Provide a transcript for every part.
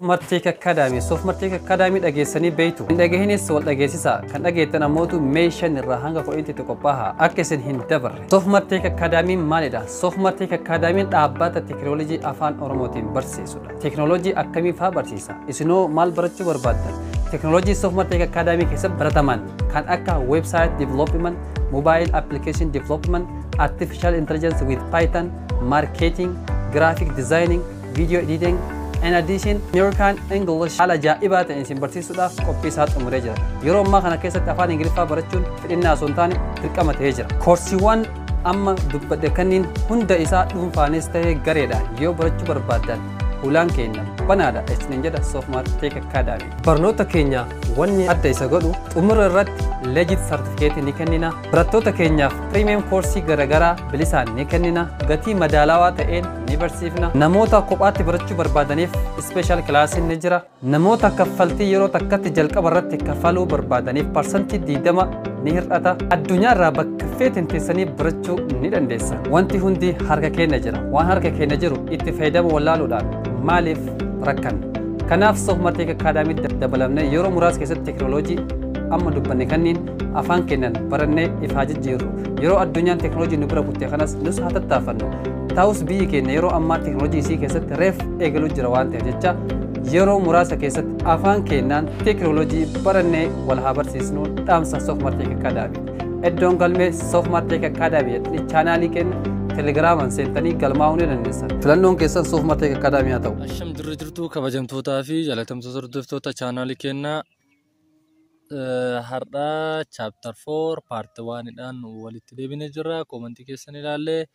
Marteek Academy, Soofmarteek Academy dhageessanii beektu. Hin dhagahinis wal dhageessisa. Kan dhageettan ammootu meeshaan irraa hanga 10tti itti qophaa'a. Akka isin hin dabarre. Soofmarteek Academy maalidha? Soofmarteek Academy dhaabbata teekinooloojii afaan Oromootiin barsiisudha. Teekinooloojii akkamii fa'aa barsiisa? Isinoo maal barachuu barbaaddan? Teekinooloojii Soofmarteek Academy keessatti barataman kan akka website development, mobile application development, artificial intelligence with Python, marketing, graphic designing, video editing. In addition, American English haala ajaa'ibaa ta'een isin barsiisuudhaaf qophii isaa xumuree jira. Yeroo ammaa kana keessatti afaan Ingiliffaa barachuun fedhinnaa osoo hin taane dirqama ta'ee jira. Koorsiiwwan amma dubbadhe kanneen hunda isaa dhuunfaanis ta'ee gareedhaan yoo barachuu barbaaddan, hulaan keenya banaadha isiniin jedha Soofmarteek Academy. Barnoota keenya wanni adda isa godhu, xumura irratti legit sartifikeetii ni kennina. Barattoota keenyaaf premium koorsii garaagaraa bilisaan ni kennina. Gatii madaalawaa ta'een ni barsiifna. Namoota kophaatti barachuu barbaadaniif special kilaasiin ni jira. Namoota kaffaltii yeroo takkatti jalqaba irratti kaffaluu barbaadaniif 20% ni hir'ata. Addunyaa irraa bakka feetin teessanii barachuu ni dandeessa. Wanti hundi harka keenya jira. Waan harka keenya jiru itti fayyadamu wallaaluudhaan maaliif rakkanna? Kanaaf Soofmarteek Academy dabalamnee yeroo muraasa keessatti teekinooloojii amma dubbanne kanneen afaan keenyan barannee ifaa jijjiirru. Yeroo addunyaan teekinooloojii nu bira kutte kanas nus haa tattaafannu. Ta'us biyyi keenya yeroo ammaa teekinooloojii isii keessatti reef eegaluu jira waan ta'eef jecha, yeroo muraasa keessatti afaan keenyaan teekinooloojii barannee wal haa barsiisnu dhaamsa Soofmarteek Academy. Iddoon galmee Soofmarteek Academy jettanii chaanaalii keenya Telegiraamaan seentanii galmaa'uu ni dandeessan. Filannoon keessan Soofmarteek Academy haa ta'u. Asham, jirra jirtu, kabajamtootaa fi jaalatamtoota hordoftoota chaanaalii keenyaa? Har'aa chapter 4 part 1dhaan walitti deebinee jirra. Koomantii keessan ilaallee,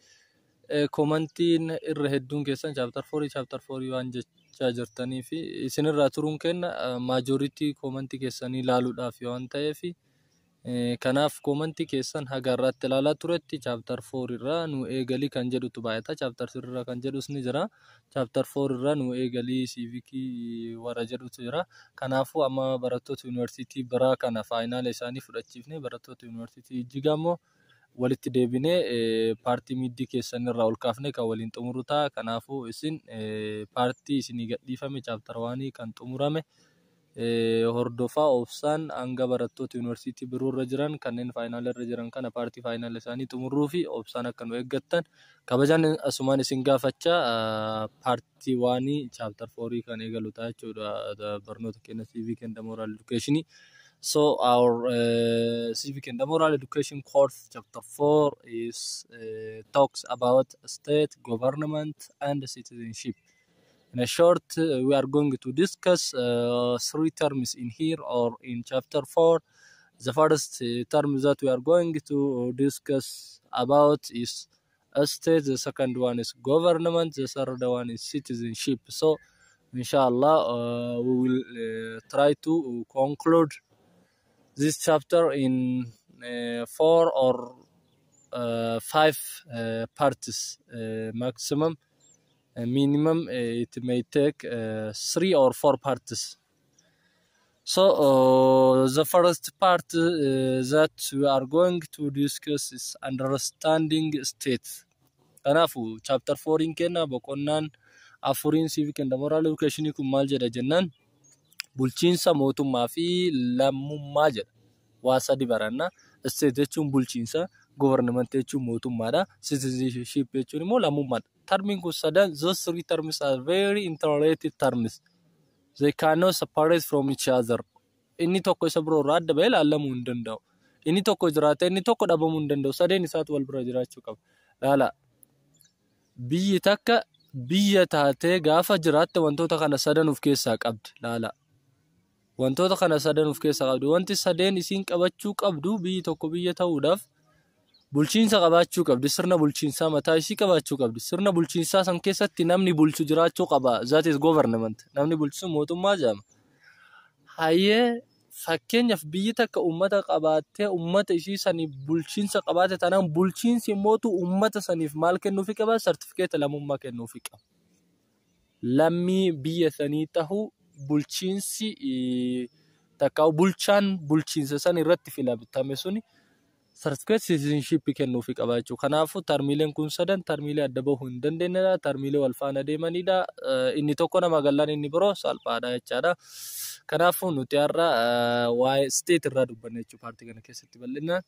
koomantiin irra hedduun keessan chapter 4, chapter 4 waan jechaa jirtanii fi isinirraa turuun kenna majority koomantii keessanii ilaaluudhaaf waan ta'eef, kanaaf koomantii keessan haga irratti ilaalaa turetti chapter 4 irraa nu eegalii kan jedhutu baay'ata. Chapter 3 irraa kan jedhus ni jira. Chapter 4 irraa nu eegalii siivikii warra jedhutu jira. Kanaafuu amma barattoota yuunivarsiitii biraa kana faayinaala isaanii fudhachiifnee, barattoota yuunivarsiitii Jijjigaa immoo walitti deebinee paartii miiddii keessan irraa ol kaafnee kan waliin xumuru ta'a. Kanaafuu isin paartii isinii gadhiifame, chapter 1 kan xumurame hordofaa obsaan, hanga barattoota yuunivarsiitii biroo irra jiran kanneen faayinaala irra jiran kana paartii faayinaala isaanii xumuruu fi obsaan akka nu eeggattan kabajaan asumaan isin gaafachaa, paartii 1 chapter 4 kan eegalu ta'a jechuudha barnoota keenya civic and moral education. So our civic and moral education course chapter 4 is talks about state, government and citizenship. In a short, we are going to discuss three terms in here or in chapter 4. The first term that we are going to discuss about is state, the second one is government, the third one is citizenship. So, inshallah, we will try to conclude this chapter in four or five parts maximum. Minimum it may take three or four parts. So the first part that we are going to discuss is understanding state. Kanaafuu chapter 4 kenna boqonnaan afuriin civic and moral education kun maal jedha jennaan, bulchiinsa mootummaa fi lammummaa jedha. Waa sadi baranna. State jechuun bulchiinsa, government jechuun mootummaadha, citizenship jechuun immoo lammummaadha. Termiin kun sadan, those three terms are very interrelated terms. They cannot separate from each other. Inni tokko isa biroo irraa adda bahee ilaalamuu hin danda'u. Inni tokko jiraate inni tokko dhabamuu hin danda'u. Sadeen isaatu wal bira jiraachuu qaba. Laala. Biyyi takka biyya taatee gaafa jiraatte wantoota kana sadan of keessaa qabdi. Laala. Wantoota kana sadan of keessaa qabdi. Wanti sadeen isiin qabachuu qabdu, biyyi tokko biyya ta'uudhaaf bulchiinsa qabaachuu qabdi. Sirna bulchiinsaa mataa isii qabaachuu qabdi. Sirna bulchiinsaa san keessatti namni bulchu jiraachuu qaba. That is government. Namni bulchu sun mootummaa jedhama. Hayyee, fakkeenyaaf biyyi takka uummata qabaattee, uummata ishii saniif bulchiinsa qabaate taanaan, bulchiinsi immootu uummata saniif maal kennuufi qaba? Sartifikeeta lammummaa kennuufi qaba. Lammii biyya sanii tahuu bulchiinsi takka bulchaan bulchiinsa san irratti filatame suni Certificate citizenship kennuufi qaba jechuudha. Kanaafuu termiileen kun sadan termiilee adda bahuu hin dandeenyedha. Termiilee wal faana deemanidha. Inni tokko nama gallaan inni biroo salphaadha jechaadha. Kanaafuu nuti har'a waa'ee state irraa dubbanna jechuudha partii kana keessatti bal'inaan.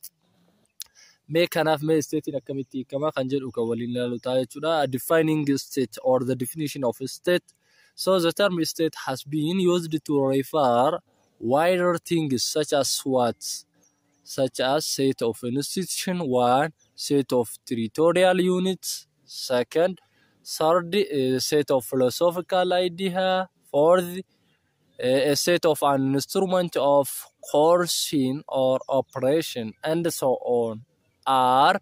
Mee kanaaf mee stateiin akkamitti hiikama kan jedhu kan waliin ilaalu ta'a jechuudha. Defining state or the definition of state. So the term state has been used to refer wider things such as what? Such as set of institution, one, set of territorial units, second, third, set of philosophical idea, fourth, a set of an instrument of coercion or operation, and so on, are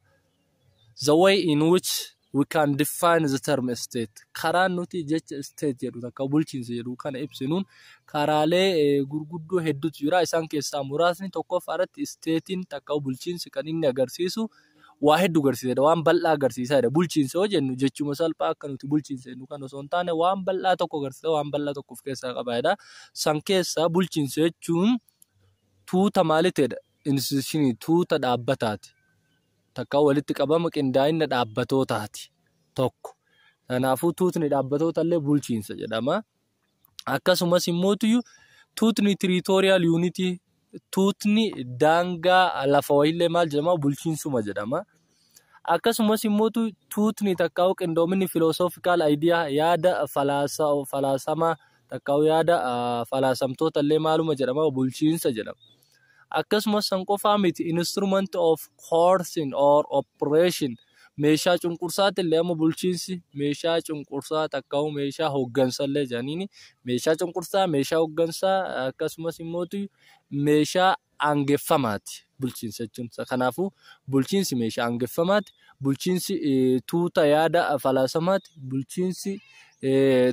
the way in which we can define the term state. Karaan nuti jecha state jedhu takka bulchiinsa jedhu kana ibsinuun karaalee gurguddoo hedduutu jira. Isaan keessaa muraasni tokkoffaa irratti stateiin takka bulchiinsi kan inni agarsiisu waa hedduu agarsiisedha. Waan bal'aa agarsiisaadha. Bulchiinsa yoo jennu jechuma salphaa akka nuti bulchiinsa jennu kan osoo hin taane waan bal'aa tokko agarsiisa, waan bal'aa tokko of keessaa qabaadha. San keessaa bulchiinsa jechuun tuuta maalitidha? Institutionii tuuta dhaabbataati. Takka walitti qabama qindaa'ina dhaabbatootaati tokko. Kanaafuu tuutni dhaabbatoota illee bulchiinsa jedhama. Akkasumas immoo tuutni territorial unitii, tuutni daangaa lafa wayiillee maal jedhama? Bulchiinsuma jedhama. Akkasumas immoo tuutni takkaa'u qindoominni philosophical idea, yaada falaasamaa takkaa'u yaada falaasamtoota illee maaluma jedhama? Bulchiinsa jedhama. Akkasumas san qofaa miti, instrument of coercion or operation, meeshaa cunqursaati illee amma bulchiinsi meeshaa cunqursaa takkaa'u meeshaa hooggansa illee jedhaniini meeshaa cunqursaa, meeshaa hooggansaa, akkasumas immoo meeshaa aangeffamaati bulchiinsa jechuun. Kanaafuu bulchiinsi meeshaa aangeffamaati. Bulchiinsi tuuta yaada falaasamaati. Bulchiinsi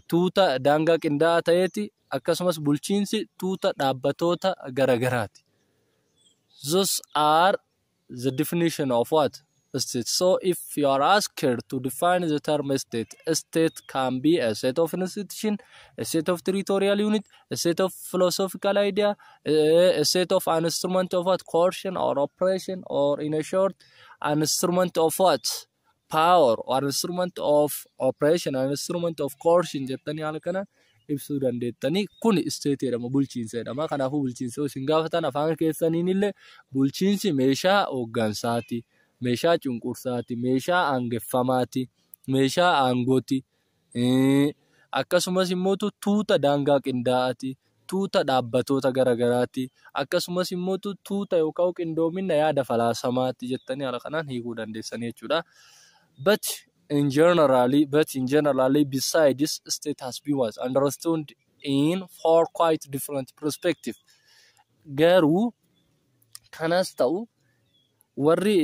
tuuta daangaa qindaa'aa ta'eeti. Akkasumas bulchiinsi tuuta dhaabbatoota garagaraati. Those are the definition of what? State. So if you are asked to define the term state, state can be a set of institution, a set of territorial unit, a set of philosophical idea, a set of an instrument of what? Coercion or operation, or in a short, an instrument of what? Power, or instrument of operation, an instrument of coercion jettanii haala kana ibsuu dandeettanii. Kun state jedhama, bulchiinsa jedhama. Kanaafuu bulchiinsa isin gaafatan afaan keessaniin illee bulchiinsi meeshaa hooggansaati, meeshaa cunqursaati, meeshaa aangeffamaati, meeshaa aangooti. Akkasumas immoo tuuta daangaa qindaa'aati, tuuta dhaabbatoota garagaraati. Akkasumas immoo tuuta yookaan qindoomina yaada falaasamaati jettanii haala kanaan hiikuu dandeessanii jechuudha. But in generally, besides this, state has been was understood in four quite different perspective. Garuu kanas ta'u warri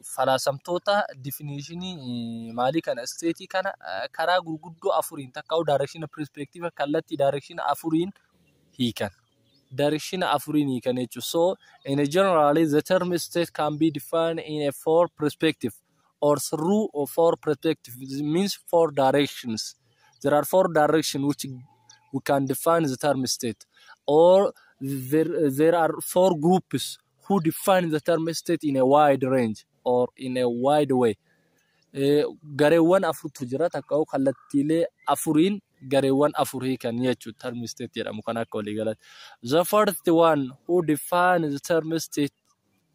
falaasamtoota definitionii maalii kana, stateii kana, karaa gurguddoo afuriin takkaa'u direction perspective, kallattii direction afuriin hiikan. Direction afuriin hiikan jechuudha. So in a generally the term state can be defined in a four perspective or through or four perspective. It means four directions. There are four directions which we can define the term state, or there are four groups who define the term state in a wide range or in a wide way. Gareewwan afurtu jira, takka kallattiilee afuriin gareewwan afur hiikan jechuudha term state jedhamu kan akka waliigalatti. The first one who define the term state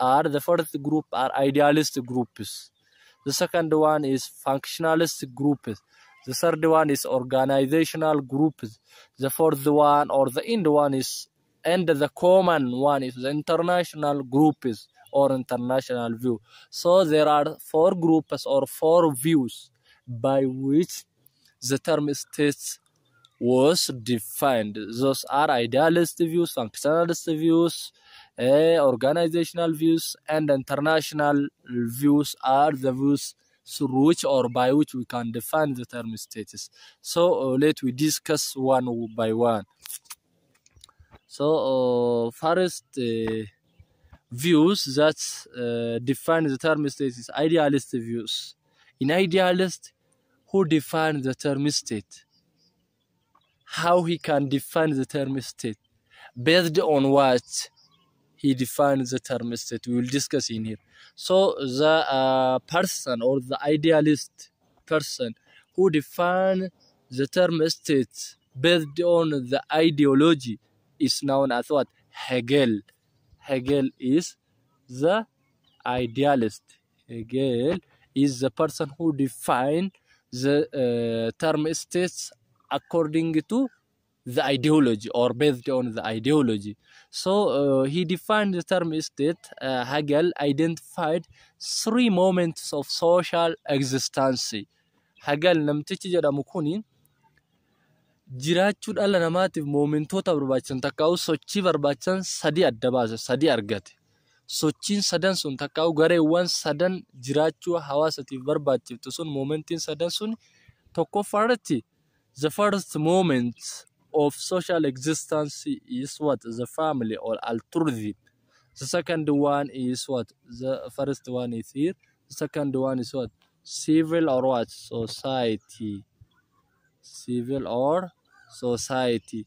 are, the first group are idealist groups. The second one is functionalist groups. The third one is organizational groups. The fourth one or the end one is, and the common one is, the international groups or international view. So there are four groups or four views by which the term state was defined. Those are idealist views, functionalist views, organizational views, and international views are the views through which or by which we can define the term status. So let we discuss one by one. So first views that define the term state is idealist views. In idealist, who define the term state? How he can define the term state? Based on what He defined the term state. We will discuss in here. So the person or the idealist person who defined the term state based on the ideology is known as what? Hegel. Hegel is the idealist. Hegel is the person who defined the term states according to the ideology or based on the ideology. So he defined the term state. Hegel identified three moments of social existence. Hegel namtichi jedhamu kuni jiraachuu dhala namaatiif momentoota barbaachisan takkaa'u sochii barbaachisan sadi adda baase, sadi argate. Sochiin sadan sun takkaa'u gareewwan sadan jiraachuu hawaasatiif barbaachiftu sun, momentiin sadan sun, tokkoffaa irratti, the first moment of social existence is what? The family or altruism. The second one is what? The first one is here. The second one is what? Civil or what? Society. Civil or society.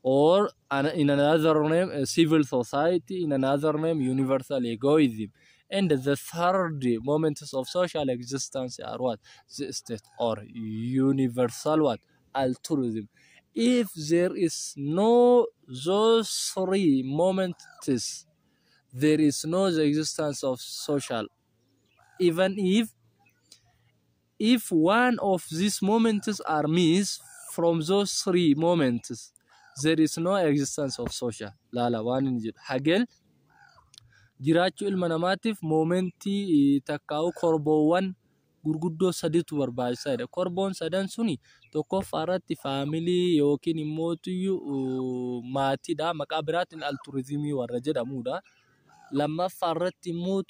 Or in another name, civil society, in another name, universal egoism. And the third moments of social existence are what? The state or universal what? Altruism. If there is no those three moments, there is no the existence of social. Even if one of these moments are missed from those three moments, there is no existence of social. Laala waan inni jedhu. Hegel jiraachuu ilma namaatiif momentii takkaa'u korboowwan gurguddoo sadiitu barbaachisaadha. Korboon sadan suni tokkoffaa irratti family yookiin immoo maatiidha. Maqaa biraatiin altruismii warra jedhamudha. Lammaffaa irratti immoo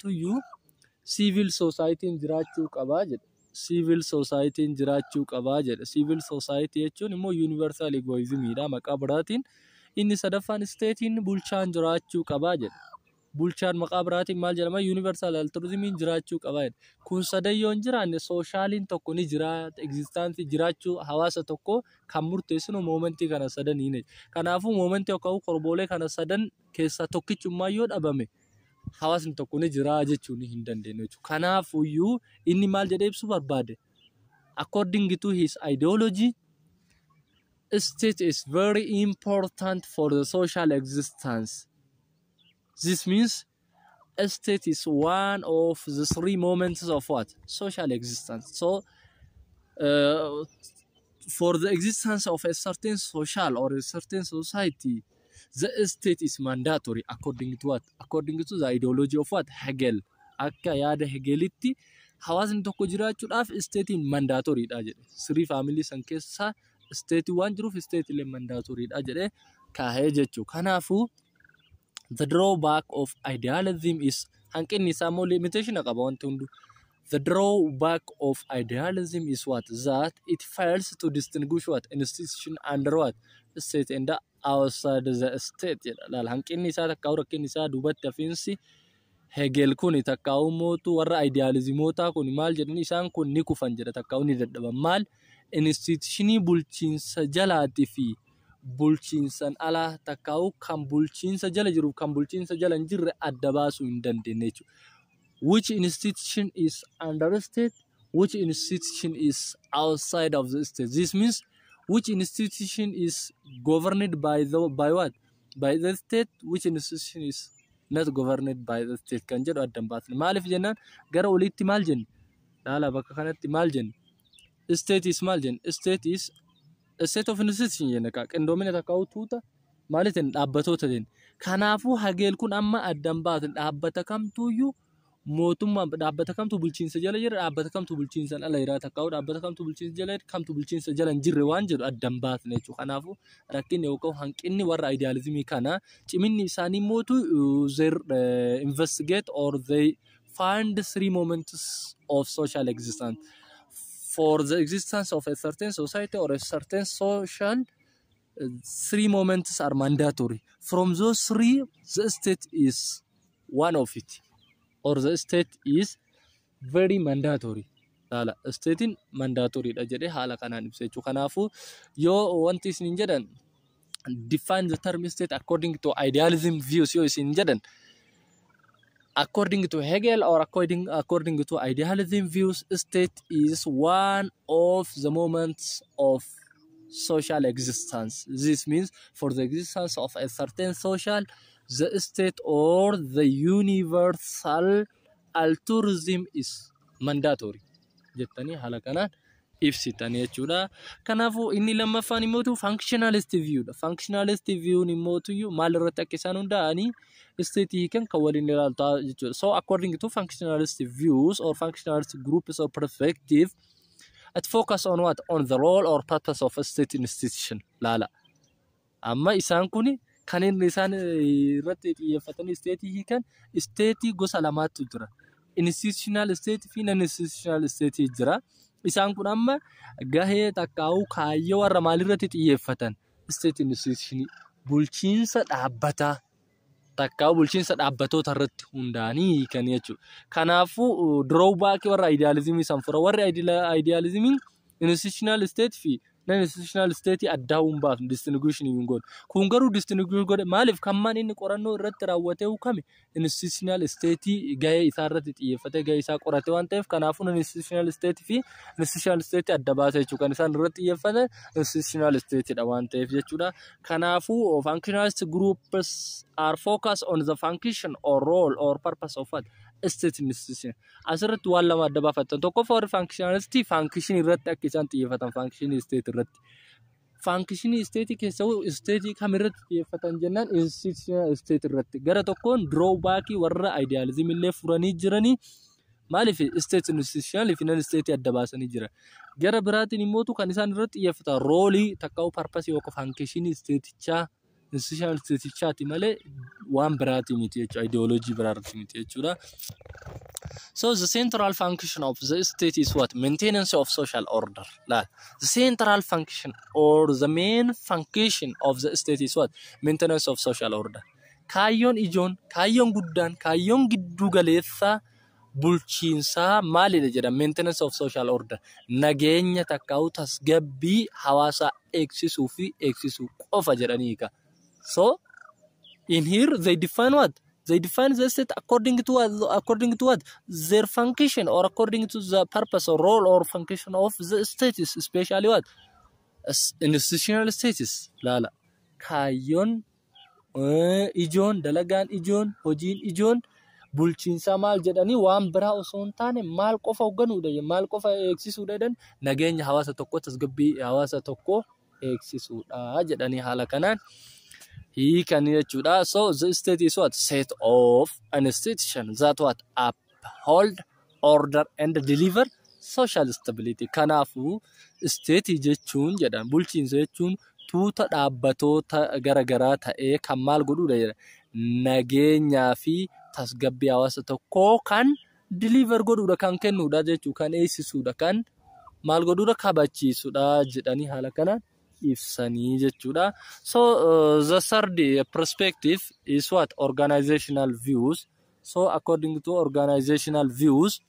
civil societyn jiraachuu qabaa jedha. Civil societyn jiraachuu qabaa jedha. Civil society jechuun immoo universal egoismiidha maqaa biraatiin. Inni sadaffaan stateiin bulchaan jiraachuu qabaa jedha. Bulchaan maqaa biraatiin maal jedhama? Universal altruismiin jiraachuu qabaa jedha. Kun sadan yoo hin jiraanne socialiin tokko ni jira. Existenceii jiraachuu hawaasa tokko kan murteessinu momentii kana sadaniini. Kanaafuu momentii yookaan korboolee kana sadan keessaa tokkichummaa yoo dhabame, hawaasni tokko ni jira jechuu ni hin dandeenyu jechuudha. Kanaafuyyuu inni maal jedhee ibsuu barbaade? According to his ideology, state is very important for the social existence. This means state is one of the three moments of what? Social existence. So, for the existence of a certain social or a certain society, the state is mandatory according to what? According to the ideology of what? Hegel. Akka yaada Hegelitti hawaasni tokko jiraachuudhaaf stateiin mandatorydha jedhe. Three family san keessa stateii waan jiruuf stateiillee mandatorydha jedhee kaahee jechuudha. Kanaafuu the drawback of idealism is, hanqinni isaa immoo, limitation qaba wanti hunduu. The drawback of idealism is what? That it fails to distinguish what? Institution under what? State and outside the state jedha. Laal, hanqinni isaa takkaa'u rakkinni isaa, duubatti hafiinsi Hegel kun takkaa'u mootu warra idealismootaa kun maal jedhani? Isaan kun ni kufan jedha, takkaa'u ni dadhaban. Maal? Institutionii bulchiinsa jalaatii fi bulchiinsan alaa, takkaa'u kan bulchiinsa jala jiru, kan bulchiinsa jala hin jirre adda baasuu hin dandeenye jechuudha. Which institution is under state, which institution is outside of the state. This means which institution is governed by what? By the state, which institution is not governed by the state kan jedhu addan baasne. Maaliif jennaan, gara oliitti maal jenne? Laala, bakka kanatti maal jenne? State is maal jenne? State is a set of institution jenne, qindoomina takka tuuta maali jenne? Dhaabbatoota jenne. Kanaafuu Hegel kun amma addan baasne, dhaabbata kamtuuyyuu mootummaa, dhaabbata kamtu bulchiinsa jala jira, dhaabbata kamtu bulchiinsa ala jira, takkaa'u dhaabbata kamtu bulchiinsa jala jira, kamtu bulchiinsa jala hin jirre waan jedhu addan baasne jechuudha. Kanaafuu rakkinni yookaan hanqinni warra idealismii kana, ciminni isaanii mootu they investigate or they find three moments of social existence. For the existence of a certain society or a certain social, three moments are mandatory. From those three, the state is one of it, or the state is very mandatory. Laala, stateiin mandatorydha jedhee haala kanaan ibsa jechuudha. Kanaafuu yoo wanti isin jedhan Define the term state according to idealism views yoo isin jedhan, according to Hegel or according to idealism views, state is one of the moments of social existence. This means for the existence of a certain social, the state or the universal altruism is mandatory jettanii haala kanaan ibsitanii jechuudha. Kanaafuu inni lammaffaan immoo functionalist view dha. Functionalist view immoo maal irratti akka isaan hundaa'anii state hiikan kan waliin ilaaltu jechuudha. So according to functionalist views or functionalist groups or perspective, it focus on what? On the role or purpose of a state institution. Laala. Amma isaan kun kan inni isaan irratti xiyyeeffatanii state hiikan, state gosa lamaatu jira. Institutional state fi non-institutional state jira. Isaan kun amma gahee takkaa'uu kaayyoo warra maalirratti xiyyeeffatan? State institution, bulchiinsa dhaabbataa takkaa'uu bulchiinsa dhaabbatoota irratti hundaa'anii hiikan jechuudha. Kanaafuu drawback warra idealismii san fura. Warri idealismiin institutional state fi non-institutional state addaa hin baafne, distinguish hin godhu. Kun garuu distinguish godhe. Maaliif? Kammaan inni qorannoo irratti raawwatee kame institutional state gahee isaa irratti xiyyeeffatee gahee isaa qorate waan ta'eef, kanaafuu non-institutional state fi institutional state adda baase jechuudha. Kan isaan irratti xiyyeeffate institutional state dha waan ta'eef jechuudha. Kanaafuu functionalist groups are focused on the function or role or purpose of what? State institution. Asirratti waan lama adda baafatan. Tokkoffaa, warri functionalist function irratti akka isaan xiyyeeffatan, function state irratti. Function state keessa state kam irratti xiyyeeffatan jennaan, institutional state irratti. Gara tokkoon drawback warra idealism illee furanii jiranii. Maaliif? State institutional fi non state adda baasanii jira. Gara biraatiin immootu kan isaan irratti xiyyeeffatan role takkaa'u purpose yookaan function stateichaa, institutional stateichaati malee waan biraati miti jechuudha. Ideology biraati miti jechuudha. So the central function of the state is what? Maintenance of social order. Laal. The central function or the main function of the state is what? Maintenance of social order. Kaayyoon ijoon, kaayyoon guddaan, kaayyoon giddu galeessaa bulchiinsaa maalidha jedha? Maintenance of social order. Nageenya takkaa'u tasgabbii hawaasaa eegsisuu fi eegsisuu qofa jedhanii hiika. So in here they define what? They define the state according to what? According to what? Their function or according to the purpose or role or function of the states, especially what? As institutional states. Laala. Kaayyoon ijoon, dalagaan ijoon, hojiin ijoon bulchiinsaa maal jedhanii, waan biraa osoo hin taane maal qofa hoogganuudha, maal qofa eegsisuudha jedhan? Nageenya hawaasa tokkoo, tasgabbii hawaasa tokkoo eegsisuudha jedhanii haala kanaan hiikan jechuudha. So the state is what? Set of an institution that what? Uphold order and deliver social stability. Kanaafuu state jechuun jedhan, bulchiinsa jechuun tuuta dhaabbatoota garaagaraa ta'ee kan maal godhuudha jedha? Nageenyaa fi tasgabbii hawaasa tokkoo kan deliver godhuudha, kan kennuudha jechuudha, kan eegsisuudha, kan maal godhuudha, kabachiisuudha jedhanii haala kanaan ibsanii jechuudha. So the third perspective is what? Organizational views. So according to organizational views,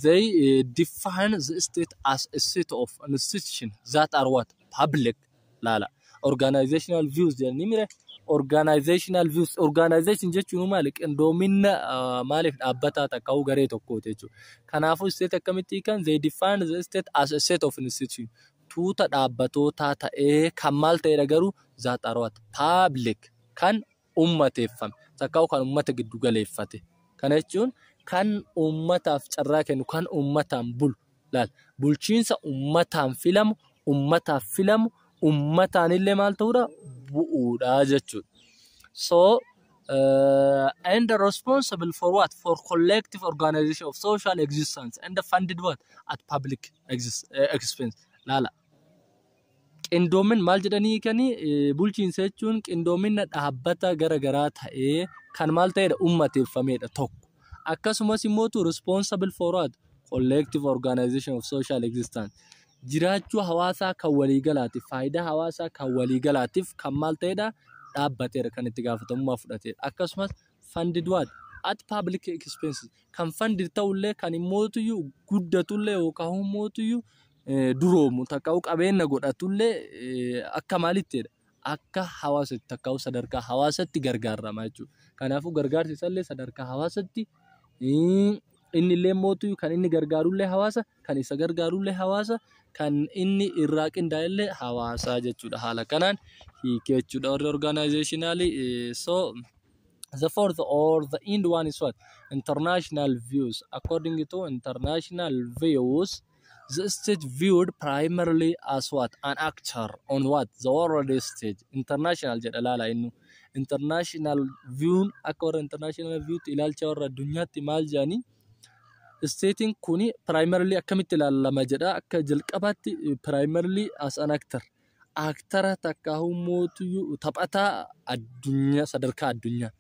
they define the state as a set of institutions that are what? Public. Laala. Organizational views jedhanii mire, organizational views, organization jechuun maali? Qindoomina maaliif dhaabbataa takkaa'uu garee tokkooti jechuudha. Kanaafuu state akkamitti hiikan? They define the state as a set of institutions, tuuta dhaabbatootaa ta'ee kan maal ta'edha garuu? That are what? Public, kan ummateeffame takkaa'u kan ummata giddu galeeffate. Kana jechuun kan ummataaf carraa kennu, kan ummataan bulu, laal, bulchiinsa ummataan filamu, ummataaf filamu, ummataan illee maal ta'uudha, bu'uudha jechuudha. So and responsible for what? For collective organization of social existence and funded what? At public expense. Laala. Qindoomin maal jedhanii kani? Bulchiinsa jechuun qindoomina dhaabbata gara garaa ta'ee kan maal ta'edha, ummateeffamedha tokko. Akkasumas immoo responsible for what? Collective organization of social existence. Jiraachuu hawaasaa kan waliigalaatiif, faayidaa hawaasaa kan waliigalaatiif kan maal ta'edha, dhaabbateedha, kan itti gaafatamummaa fudhatedha. Akkasumas funded what? At public expenses. Kan funded ta'ullee, kan immootuyyuu guddatullee yookaan immootuyyuu Duroomu takkaa'u qabeenya godhatullee akka maalittidha? Akka hawaasatti takkaa'u sadarkaa hawaasatti gargaarama jechuudha. Kanaafuu gargaarsi isallee sadarkaa hawaasatti, inni illee mootu kan inni gargaarullee hawaasa, kan isa gargaarullee hawaasa, kan inni irraa qindaa'ellee hawaasa jechuudha. Haala kanaan hiikee jechuudha warri organizationally. So the fourth or the end one is what? International views. According to international views, the state viewed primarily as what? An actor on what? The world stage. International jedha laala innu. International view, akka warra international view ilaalcha warra addunyaatti maal jedhanii, stateiin kuni primarily akkamitti ilaalama jedha? Akka jalqabaatti primarily as an actor. Actora takka mootu taphataa addunyaa, sadarkaa addunyaa.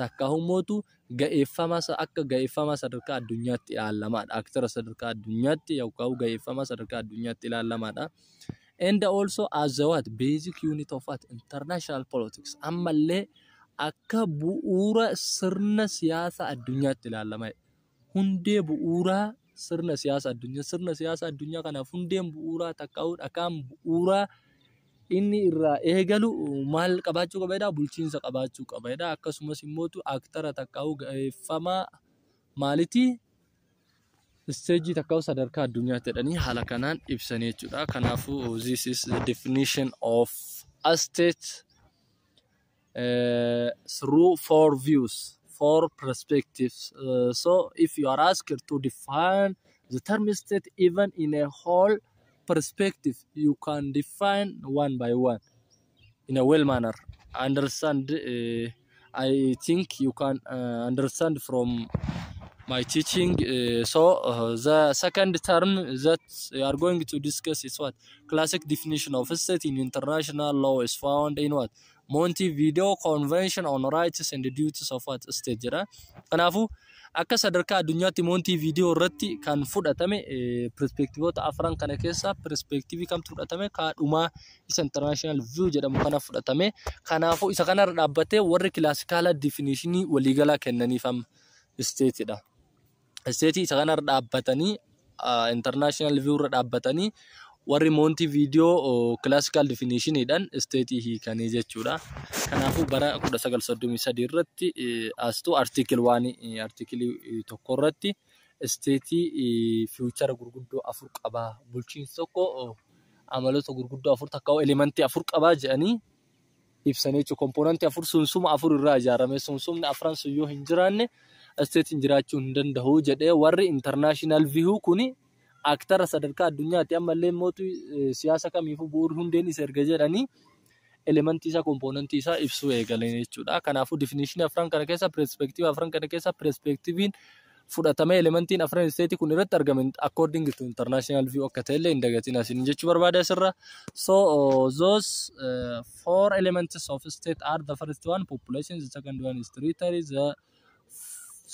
Takka mootu ga'eeffamaa, akka ga'eeffamaa sadarkaa addunyaatti ilaalamaadha. Actora sadarkaa addunyaatti yookaan ga'eeffamaa sadarkaa addunyaatti ilaalamaadha. And also as a what? Basic unit of what? International politics. Ammallee akka bu'uura sirna siyaasa addunyaatti ilaalama. Hundee bu'uuraa sirna siyaasa addunyaa. Sirna siyaasa addunyaa kanaaf hundeen bu'uuraa takkaa'uu dhakaan bu'uuraa inni irraa eegalu maal qabaachuu qaba jedhaa? Bulchiinsa qabaachuu qaba jedhaa. Akkasumas immoo actora takkaa'uu ga'eeffamaa maalitii stageii takkaa'uu sadarkaa addunyaatti jedhanii haala kanaan ibsanii jechuudha. Kanaafuu this is the definition of a state through four views, four perspectives. So if you are asked to define the term state even in a whole perspective, you can define one by one in a well manner. Understand? I think you can understand from my teaching. So the second term that we are going to discuss is what? Classic definition of state in international law is found in what? Montevideo Convention on Rights and Duties of what? State jedha. Kanaafuu akka sadarkaa addunyaatti Montevideo irratti kan fudhatame perspectiveoota afran kana keessa perspectiveii kamtu fudhatame? Kaadhumaa isa international view jedhamu kana fudhatame. Kanaafuu isa kanarra dhaabbatee warri classical definitionii waliigalaa kennaniif amma stateidha. Stateii isa kanarra dhaabbatanii, international view irra dhaabbatanii, warri Montevideo classical definitioniidhaan stateii hiikanii jechuudha. Kanaafuu bara 1933 irratti astuu article waan articleii tokko irratti stateii feature gurguddoo afur qabaa. Bulchiinsi tokko amaloota gurguddoo afur takka elementii afur qabaa jedhanii ibsanii jechuudha. Componentii afur, sunsuma afur irraa ijaarame. Sunsumni afran sun yoo hin jiraanne stateiin jiraachuu hin danda'u jedhee warri international view kuni actora sadarkaa addunyaatti, ammallee mootu siyaasa kamiifuu bu'uurri hundeen isa erga jedhanii, elementii isaa, componentii isaa ibsuu eegalan jechuudha. Kanaafuu definitionii afran kana keessa, perspectiveii afran kana keessa, perspectiveiin fudhatamee elementiin afran stateii kun irratti argame according to international view akka ta'ellee hin dagatin asin jechuu barbaada asirra. So those four elements of state are: the first one population, the second one is territory, the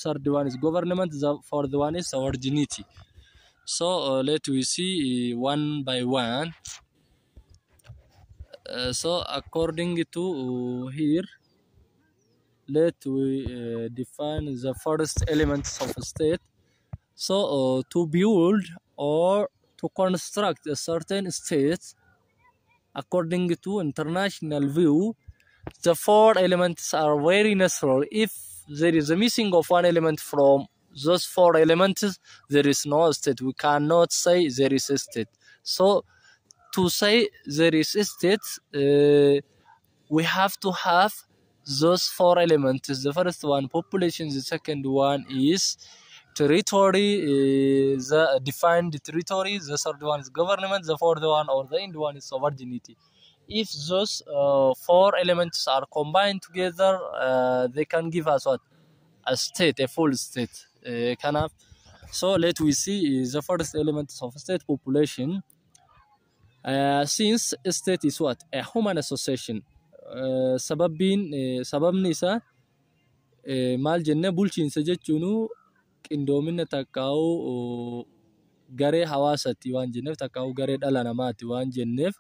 third one is government, the fourth one is sovereignty. So let we see one by one. So according to here, let we define the first elements of a state. So to build or to construct a certain state, according to international view, the four elements are very necessary. If there is a missing of one element from those four elements, there is no state. We cannot say there is a state. So to say there is a state, we have to have those four elements. The first one, population. The second one is territory, the defined territory. The third one is government. The fourth one or the end one is sovereignty. If those four elements are combined together, they can give us what? A state, a full state. Kanaaf, so let we see the first element of state, population. Since state is what? A human association. Sababbiin sababni isaa maal jenne? Bulchiinsa jechuun qindoomina takkaa'uu garee hawaasatti waan jenneef, takkaa'uu garee dhala namaati waan jenneef,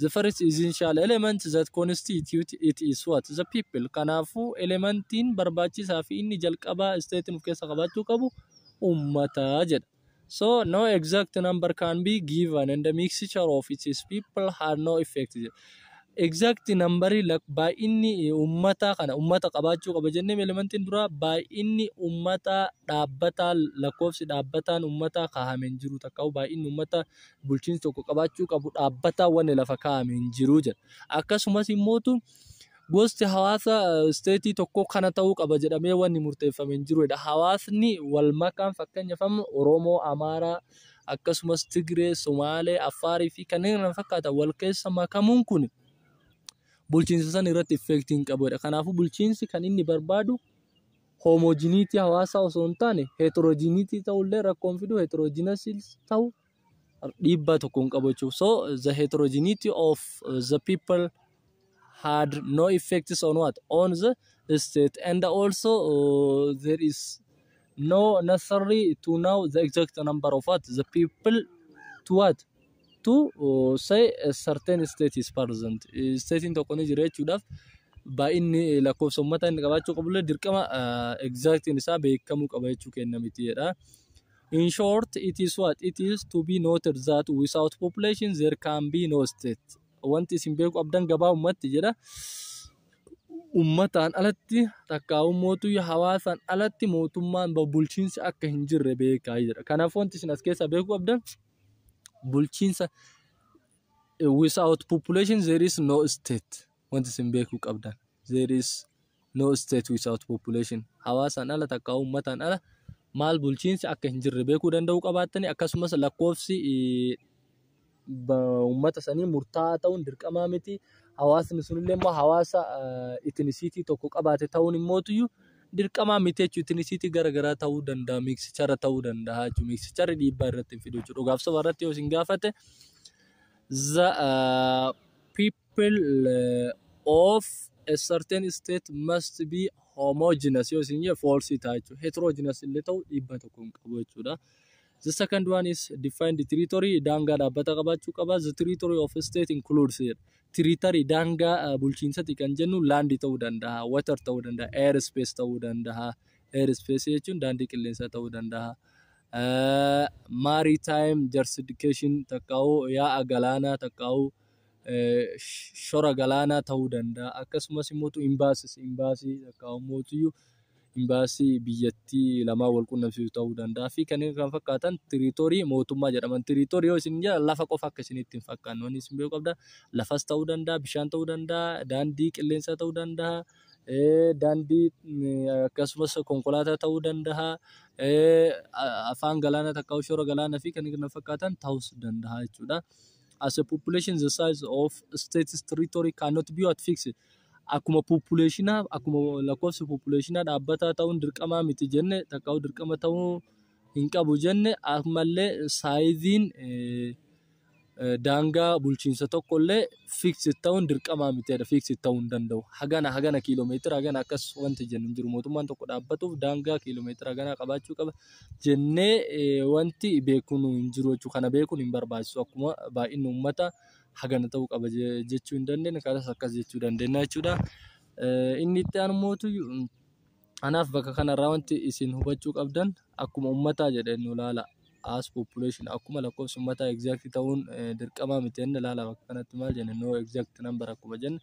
the first essential element that constitute it is what? The people. Kanaafuu elementiin barbaachisaa fi inni jalqabaa stateiin of keessa qabaachuu qabu ummata jedha. So no exact number can be given and the mixture of its people had no effect. Exact number baay'inni uummataa kana uummata qabaachuu qaba jennee, elementiin dura baay'inni uummataa dhaabbataa, lakkoofsi dhaabbataan uummataa kaa'amee hin jiru, takka baay'inni uummataa bulchiinsi tokko qabaachuu qabu dhaabbataa wanni lafa kaa'amee hin jiru jedha. Akkasumas immootu gosti hawaasa stateii tokko kana ta'uu qaba jedhamee wanni murteeffame hin jirudha. Hawaasni wal makaan, fakkeenyaaf amma Oromoo, Amaaraa, akkasumas Tigree, Somaalee, Affaarii fi kanneen kana fakkaatan wal keessa makamuun kun bulchiinsa sana irratti effectii hin qabudha. Kanaafuu bulchiinsi kan inni barbaadu homogeneity hawaasaa osoo hin taane heterogeneity ta'ullee rakkoon fidu, heterogeneous ta'u dhiibbaa tokko hin qabu jechuudha. So the heterogeneity of the people had no effects on what? On the state. And also there is no necessary to know the exact number of what? The people to what? To say a certain state is present. Statein tokko ni jira jechuudhaaf baay'inni lakkoofsa uummataa inni qabaachuu qabullee dirqama exactiin isaa beekamuu qaba jechuu kenna miti jedha. In short, it is what? It is to be noted that without population there can be no state. Wanti isin beeku qabdan gabaabumatti jedha. Uummataan alatti, takkaa'uu mootuu hawaasaan alatti, mootummaan bulchiinsi akka hin jirre beekaa jedha. Kanaaf wanti isin as keessaa beekuu qabdan bulchiinsa without population there is no state. Wanti isin beekuu qabdan, there is no state without population. Hawaasaan ala, takkaa'uu uummataan ala maal bulchiinsi akka hin jirre beekuu danda'uu qabaattani. Akkasumas lakkoofsi uummata sanii murtaa'aa ta'uun dirqamaa miti. Hawaasni sunillee immoo hawaasa ethnicity tokko qabaate ta'uun immootuyyuu dirqamaa miti jechuudha. Ethnicity garaagaraa ta'uu danda'a, mixture ta'uu danda'a jechuudha. Mixtureri dhiibbaa irratti hin fidu jechuudha. Dhugaaf soba irratti yoo isin gaafate, the people of a certain state must be homogeneous yoo isin jedhe, false ta'a jechuudha. Heterogeneous illee ta'uu dhiibbaa tokko hin qabu jechuudha. The second one is define the territory, daangaa dhaabbata qabaachuu qaba. The territory of a state includes jedha. Territory, daangaa bulchiinsati kan jennu, land ta'uu danda'a, water ta'uu danda'a, air space ta'uu danda'a. Air space jechuun daandii qilleensaa ta'uu danda'a. Maritime jurisdiction, takkaa'uu yaa'a galaanaa, takkaa'uu shora galaanaa ta'uu danda'a. Akkasumas immoo embassies, embassy takkaa'uu mootiyyuu embassy biyyattii lamaan wal qunnamsiisu ta'uu danda'a fi kanneen kan fakkaatan territory mootummaa jedhaman. Territory yoo isin jedhan lafa qofa akka isinitti hin fakkaanne wanni isin beekuu qabda. Lafas ta'uu danda'a, bishaan ta'uu danda'a, daandii qilleensaa ta'uu danda'a, daandii akkasumas konkolaataa ta'uu danda'a, afaan galaanaa takka shora galaanaa fi kanneen kana fakkaatan ta'uus danda'a jechuudha. As a population, the size of state's territory cannot be what? Fixed. Akkuma populationaa, akkuma lakkoofsi populationaa dhaabbataa ta'uun dirqamaa miti jenne, takka dirqama ta'uu hin qabu jenne, ammallee sizeiin daangaa bulchiinsa tokkollee fixed ta'uun dirqamaa miti. Fixed ta'uu hin danda'u. Hagana hagana kiiloomeetira hagana akkas wanti jennu hin jiru. Mootummaan tokko dhaabbatuuf daangaa kiiloomeetira haganaa qabaachuu qaba jennee wanti beekuun hin jiru jechuudha. Kana beekuun hin barbaachisu. Akkuma baay'inni uummata hagana ta'uu qaba jechuu hin dandeenye, kanas akkas jechuu dandeenya jechuudha. Inni itti aanu mootu anaaf bakka kanarraa wanti isin hubachuu qabdan akkuma uummataa jedhee nu ilaala. As population, akkuma lakkoofsi uummataa exact ta'uun dirqamaa miti jenne, ilaala bakka kanatti maal jenne? No exact number akkuma jenne,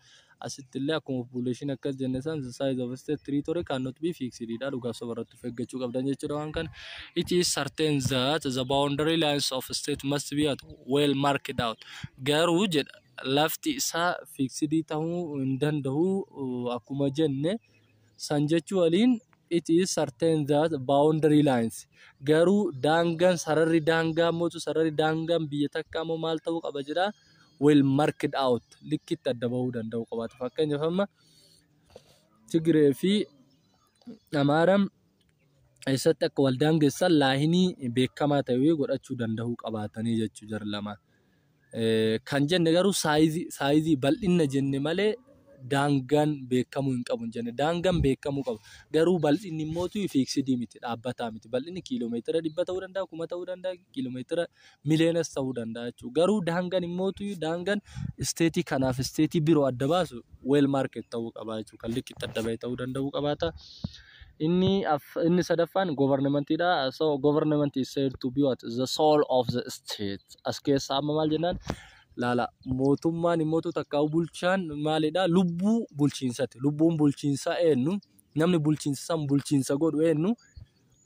asitti illee akkuma population akkas jenne san, the size of state territory cannot be fixed dha. Dhugaaf soba irratti of eeggachuu qabdan jechuudha waan kana. It is certain that the boundary lines of state must be well marked out. Garuu jedha, lafti isaa fixed ta'uu hin danda'u akkuma jenne san jechuu waliin, it is certain that boundary lines, garuu daangaan, sararri daangaa mootu, sararri daangaan biyya takkaa immoo maal ta'uu qaba jedha? Well marked out, likkitti adda bahuu danda'u qabaata. Fakkeenyaaf amma Tigree fi Amaaraan eessatti akka wal daangessan lineii beekamaa ta'e godhachuu danda'uu qabaatanii jechuu jara lamaan. Kan jenne garuu sizeii bal'ina jenne malee daangaan beekamuu hin qabu hin jenne. Daangaan beekamuu qaba. Garuu bal'inni immoo fixedii miti, dhaabbataa miti. Bal'inni kiiloomeetira 100 ta'uu danda'a, 1000 ta'uu danda'a, kiiloomeetira miliyoonas ta'uu danda'a jechuudha. Garuu daangaan immoo daangaan stateii kanaaf stateii biroo adda baasu well marked ta'uu qaba jechuudha. Kan likkitti adda bahee ta'uu danda'uu qabaata. Inni sadaffaan governmentidha. So government is said to be what? The soul of the state. As keessa amma maal jennaan? Laala, mootummaan immoo takkaa bulchaan maalidha? Lubbuu bulchiinsati. Lubbuun bulchiinsaa eenyu? Namni bulchiinsa san bulchiinsa godhu eenyu?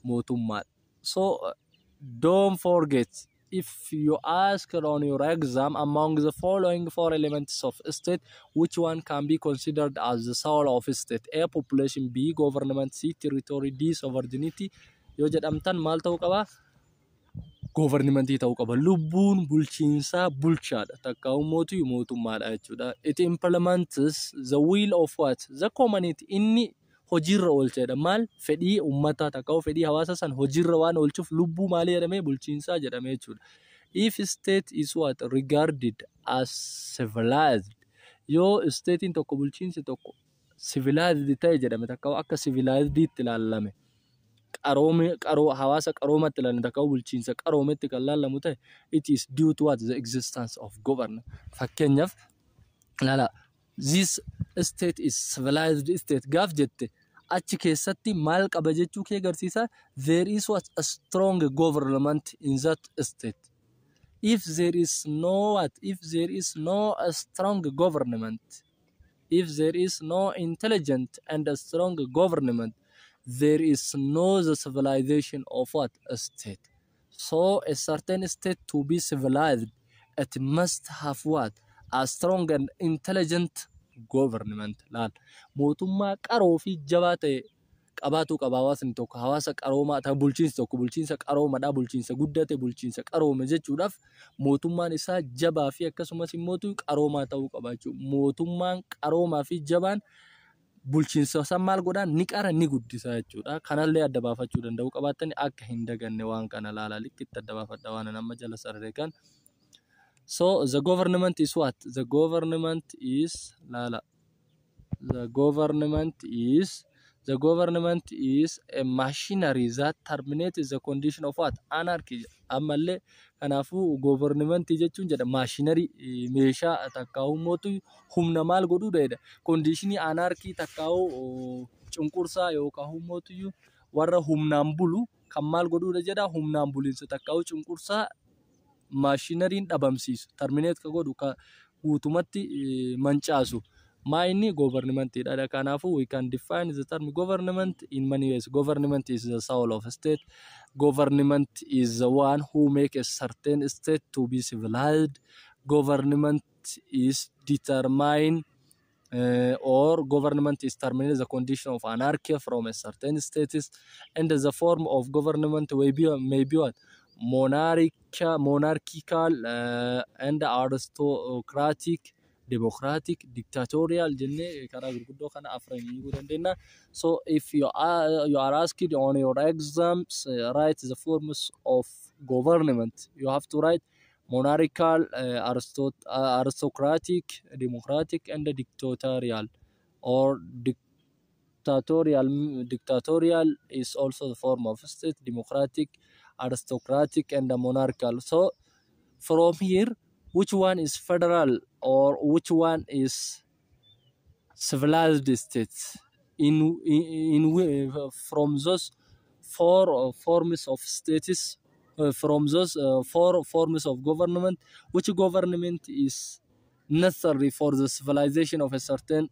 Mootummaadha. So don't forget, if you ask on your exam, among the following four elements of state, which one can be considered as the soul of state? A, population; B, government; C, territory; D, sovereignty yoo jedhamtan, maal ta'uu qaba? Governmentii ta'uu qaba. Lubbuun bulchiinsaa bulchaadha. Takka mootii mootummaadha jechuudha. It implements the will of what? The community. Inni hojiirra oolchedha. Maal? Fedhii uummataa takka fedhii hawaasa san hojiirra waan oolchuuf lubbuu maalii jedhamee? Bulchiinsaa jedhamee jechuudha. If state is what? Regarded as civilized. Yoo statein tokko, bulchiinsi tokko civilized ta'e jedhame, takka akka civilizediitti ilaalame, qaroome, qaroo hawaasa qaroomatti ilaalame, takka bulchiinsa qaroometti kan ilaalamu ta'e, it is due to what? The existence of government. Fakkeenyaaf laala, this state is civilized state gaaf jette, achi keessatti maal qaba jechuu kee agarsiisa? There is what? A strong government in that state. If there is no what? If there is no a strong government, if there is no intelligent and a strong government, there is no the civilization of what? A state. So a certain state to be civilized, it must have what? A strong and intelligent government. Laal, mootummaa qaroo fi jabaa ta'e qabaatu qaba hawaasni tokko. Hawaasa qaroomaa ta'e, bulchiinsi tokko bulchiinsa qaroomadha, bulchiinsa guddate, bulchiinsa qaroome jechuudhaaf mootummaan isaa jabaa fi akkasumas immoo qaroomaa ta'uu qaba jechuudha. Mootummaan qaroomaa fi jabaan bulchiinsa san maal godhaa? Ni qara, ni guddisa jechuudha. Kanallee adda baafachuu danda'uu qabaatani akka hin daganne waan kana laala, likkitti adda baafadha waan amma jala sararee kan. So the government is what? The government is, laala, the government is a machinery that terminates the condition of what? Anarchy. Ammallee kanaafuu government jechuun jedha machinery, meeshaa takkaa'uu mootu humna maal godhuu jedha, conditionii anarchy takkaa'uu cunqursaa yookaan mootu warra humnaan bulu kan maal godhuudha jedha, humnaan buliinsa takkaa'uu cunqursaa machineryn dhabamsiisu, terminate ka godhu, ka guutumatti mancaasu maa inni? Governmentidha. Kanaafuu we can define the term government in many ways. Government is the soul of a state. Government is the one who make a certain state to be civilized. Government is determine or government is terminate the condition of anarchy from a certain status, and the form of government may be what? Monarchical and aristocratic, democratic, dictatorial jennee karaa gurguddoo kana afran hiikuu dandeenya. So if you are asked on your exams, write the forms of government, you have to write monarchical, aristocratic, democratic and dictatorial, or dictatorial. Dictatorial is also the form of state, democratic, aristocratic and monarchical. So from here, which one is federal or which one is civilized state in from those four forms of states, from those four forms of government, which government is necessary for the civilization of a certain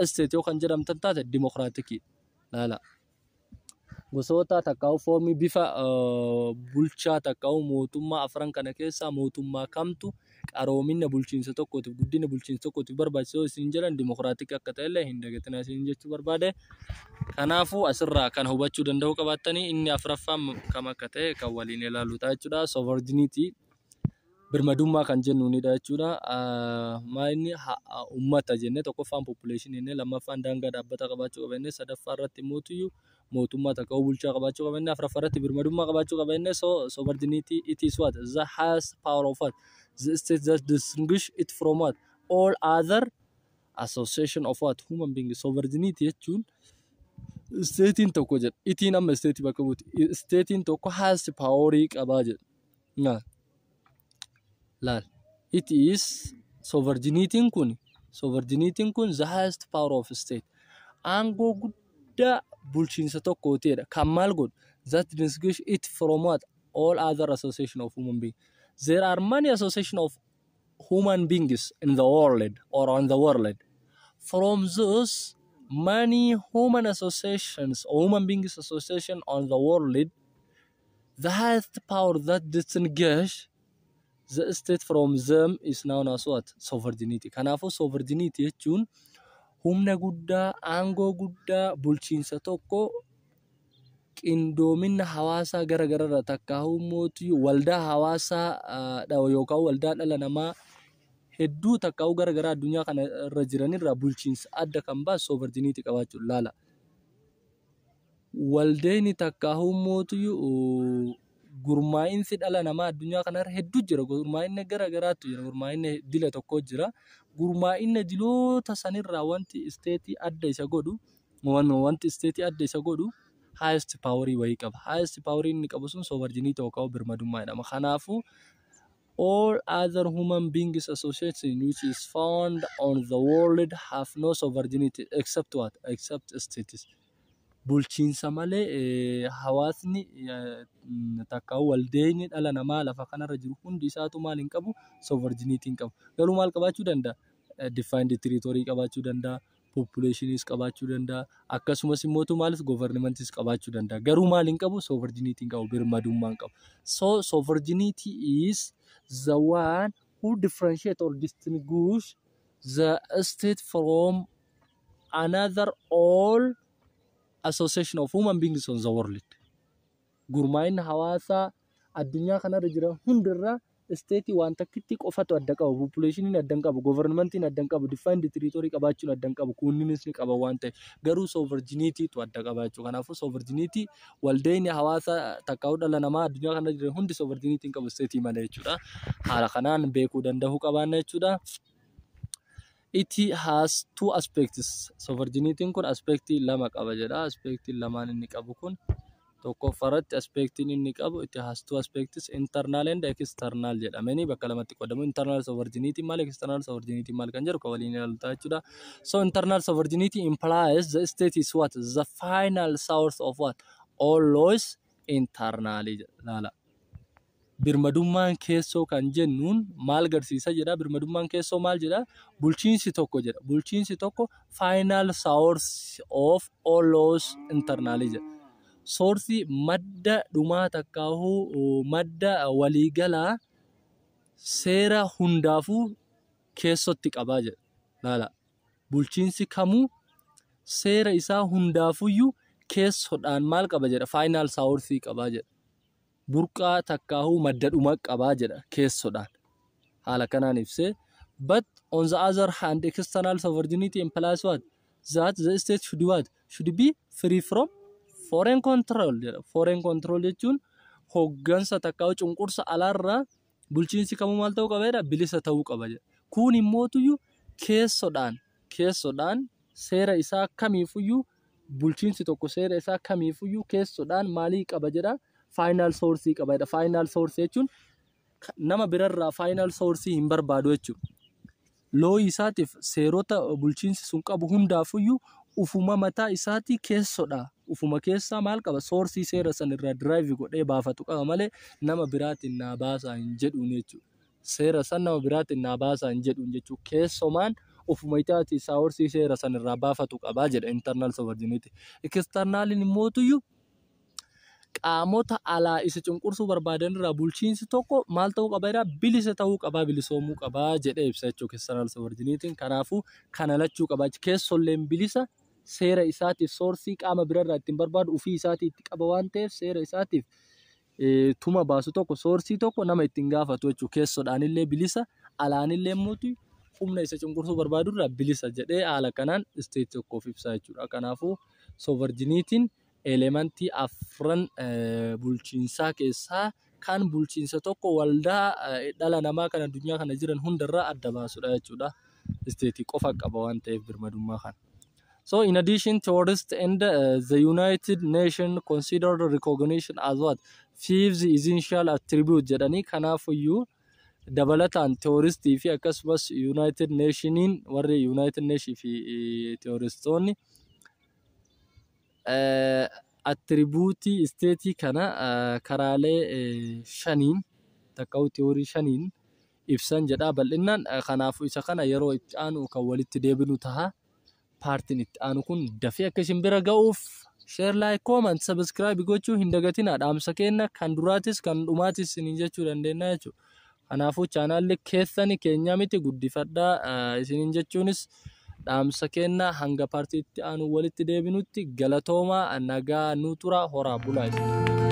state yoo kan jedhamtan taate, democratic. Laala, gosoota takkaa'u formii bifa bulchaa takkaa'u mootummaa afran kana keessaa mootummaa kamtu qaroomina bulchiinsa tokkootiif, guddina bulchiinsa tokkootiif barbaachisoo isin jedhan, democratic akka ta'ellee hin dagatina isin jechuu barbaade. Kanaafuu asirraa kan hubachuu danda'uu qabaattanii, inni afuraffaan kam akka ta'e kan waliin ilaallu ta'a jechuudha. Sovereignty, birmadummaa kan jennuunidha jechuudha. Maa inni? Uummata jennee, tokkoffaan population jennee, lammaffaan daangaa dhaabbata qabaachuu qaba jennee, sadaffaa irratti immoo mootummaa takka bulchaa qabaachuu qaba jennee, afuraffaa irratti birmadummaa qabaachuu qaba jennee. So sovereignty, it is what? The highest power of what? The state that distinguish it from what? All other association of what? Human being. Sovereignty jechuun stateiin tokko jedha. Itiin amma stateii bakka buuti. Stateiin tokko highest powerii qabaa jedha. Laal. It is sovereignty kun the highest power of state. Aangoo guddaa bulchiinsa tokkootiidha. Kan maal godhu? That distinguish it from what? All other association of human beings. There are many association of human beings in the world or on the world. From those many human associations or human beings association on the world, the highest power that distinguish the state from them is known as what? Sovereignty. Kanaafuu sovereignty jechuun humna guddaa, aangoo guddaa bulchiinsa tokko qindoomina hawaasaa gara gararraa, takkaahuu mootii waldaa hawaasaa yookaan waldaa dhala namaa hedduu takkaahuu gara garaa addunyaa kana irra jiranirraa bulchiinsa adda kan baasu sovereignty qabaachuu laala. Waldeenni takkaahuu mootii gurmaa'insi dhala namaa addunyaa kanarra hedduu jira. Gurmaa'inni gara garaatu jira. Gurmaa'inni dila tokko jira. Gurmaa'inni diloota sanirraa wanti state adda isa godhu highest power wayii qaba. Highest power inni qabu sun sovereignty yookaan birmadummaa jedhama. Kanaafuu all other human beings association which is found on the world have no sovereignty except what? Except states. Bulchiinsa malee hawaasni takka waldeenyi dhala namaa lafa kanarra jiru hundi isaatu maal hin qabu? Sovereignty hin qabu. Garuu maal qabaachuu danda'a? Defined territory qabaachuu danda'a. Populationis qabaachuu danda'a. Akkasumas immoo maalis governmentis qabaachuu danda'a. Garuu maal hin qabu? Sovereignty hin qabu. Birmadummaa hin qabu. So sovereignty is the one who differentiate or distinguish the state from another all association of human beings on the world. Gurmaa'inni hawaasaa addunyaa kanarra jiran hundirraa state waan takkitti qofatu adda qaba. Populationiin adda hin qabu, governmentiin adda hin qabu, defined territory qabaachuun adda hin qabu, kunninis ni qaba waan ta'eef. Garuu sovereigntytu adda qaba jechuudha. Kanaafuu sovereignty waldeenyi hawaasaa takkaa'uu dhala namaa addunyaa kanarra jiran hundi sovereignty hin qabu state malee jechuudha. Haala kanaan beekuu danda'uu qabaanna jechuudha. It has two aspects. Sovereignty kun aspectii lama qaba jedha. Aspectii lamaan inni qabu kun, tokkoffaarratti aspectiin inni qabu, it has two aspects, internal and external jedhamanii bakka lamatti qoodamu. Internal sovereignty maal, external sovereignty maal kan jedhu kan waliin ilaalu ta'a jechuudha. So internal sovereignty implies the state is what? The final source of what? All laws internally jedha. Birmadummaan keessoo kan jennuun maal garsiisa jedha? Birmadummaan keessoo maal jedha? Bulchiinsi tokko jedha. Bulchiinsi tokko final source of all laws internally jedha. Source, madda dhumaa takkaahuu madda waliigalaa seera hundaafuu keessotti qabaa jedha. Laala. Bulchiinsi kamuu seera isaa hundaafuyyuu keessodhaan maal qaba jedha? Final source qabaa jedha. Burqaa takkaahuu madda dhumaa qabaa jedha keessodhaan. Haala kanaan ibsee. But on the other hand, external sovereignty implies what? That the state should what? Should be free from foreign control jedha. Foreign control jechuun hoggansa takkaahuu cunqursa alaarraa bulchiinsi kamuu maal ta'uu qaba jedha? Bilisa ta'uu qaba jedha. Kun immootuyyuu keessodhaan seera isaa kamiifuyyuu, bulchiinsi tokko seera isaa kamiifuyyuu keessodhaan maalii qaba jedha? Final source qaba jedha. Final source jechuun nama birarraa final source hin barbaadu jechuudha. Law isaatiif seerota bulchiinsi sun qabu hundaafuyyuu ufuma mataa isaatii keessodha. Ufuma keessaa maal qaba? Source seera san irraa derive godhee baafatu qaba malee nama biraatiin naa baasaa hin jedhuun jechuudha. Seera san nama biraatiin naa baasaa hin jedhuun jechuudha. Keessumaan ufuma isaatii source seera san irraa baafatu qabaa jedha internal sovereignty. Externaliin immootuyyuu qaamota alaa isa cunqursuu barbaadan irraa bulchiinsi tokko maal ta'uu qaba jedhaa? Bilisa ta'uu qabaa, bilisoomuu qabaa jedhee ibsa jechuudha external sovereignty. Kanaafuu kana lachuu qabaa. Keessolleen bilisa, seera isaatiif source qaama birarraa ittiin barbaadu ofii isaatii itti qaba waan ta'eef, seera isaatiif tuma baasu tokko, source tokko nama ittiin gaafatu jechuudha. Keessodhaanillee bilisa, alaanillee immoo humna isa cunqursuu barbaadu irraa bilisa jedhee haala kanaan state tokkoof ibsa jechuudha. Kanaafuu sovereignty'n elementii afran bulchiinsaa keessaa kan bulchiinsa tokko waldaa dhala namaa kan addunyaa kana jiran hundarraa adda baasudha jechuudha. State qofa qaba waan ta'eef birmadummaa kana. So in addition, theorists and the United Nations considered recognition as what? Fifth essential attribute jedhanii. Kanaafuyyuu dabalataan theoristii fi akkasumas United Nationiin, warri United Nation fi theoristoonni Attribute state kana karaalee shaniin, takka theory shaniin ibsan jedha bal'inaan. Kanaafuu isa kana yeroo itti aanu kan walitti deebinu taha. Partiin itti aanu kun dafee akka isin bira ga'uuf share, like, comment, subscribe gochuu hin dagatinaa. Dhaamsa kenna kan duraatis kan dhumaatis isiniin jechuu dandeenya jechuudha. Kanaafuu channelli keessani, keenya miti, guddifadhaa isiniin jechuunis dhaamsa kenna. Hanga partii itti aanu walitti deebinutti galatoomaa, nagaa nu tura, horaa bulaa isin.